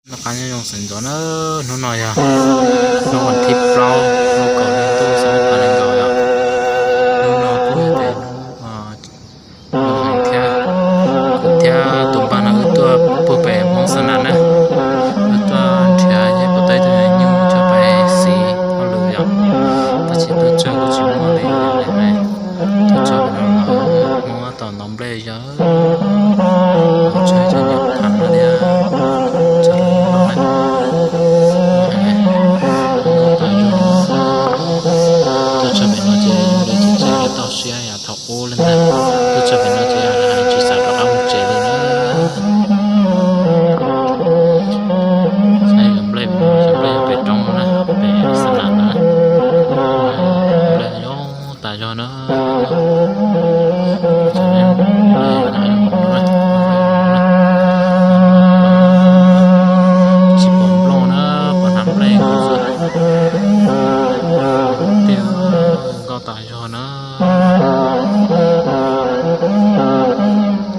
Noj qab nyob zoo sawv ntxov na, hnub no yog hnub vas thib plaub lub kaum hli ntuj xyoo ob phav nees nkaum yom. Hnub no kuj yog tias hnub thiab, kuv thiab tus npawg no wb tuaj puag pem Hmoob Xa Nas na, wb tuaj nrhiav yog puas tau ib tug nyuj tso pem xis hauj lwm yom, tab sis tuaj tsawg kuj tsis muaj li, tuaj tsawg no Hmoob tab tom ntov nplej yog, tsawg cov nyuam qhuav no thiab, tsawg no na, tuaj tsawg pem no ces zoo li tsis txaus tau siab yom. Thaum ub li ntag, tuaj tsawg pem no ces hais tsis xav rov qab mus tsev li na. Nplej, nplej pem roob no na, pem Xa Nas na, nplej zoo tas zog na. Tsis pom nplooj na, pom hnav nplej kuj xwb. Tiag, nkauj tas zog na.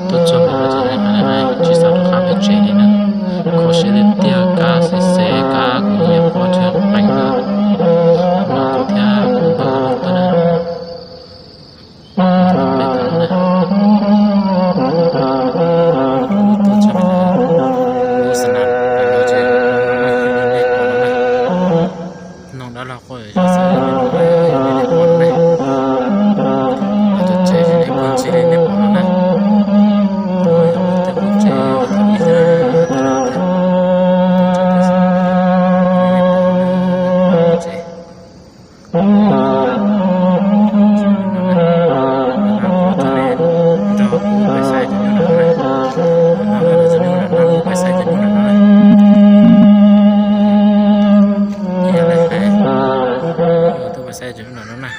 Tuaj txog pem no ces tsis xav rov qab pem tsev li na. Kho siab tiag tiag, kab xis xes, kab kuv nyiam quaj ntsej qees na. Los kuv thiab kuv npawg tuaj na. Peb tau na, tuaj txog pem no, lub Xa Nas pem no ces nej pom no na. Noog dab laug quaj yog xwb, nej pom no na. Tuaj tsev ces nej pom ntsis li nej pom no na. Yog tias pom tsev, yog tias ib tug, tuaj tsev, nrog kuv pais saib cov nyuj no na. Pais saib cov nyuj no na. Ib yam li hais, tuaj pais saib cov nyuj no na.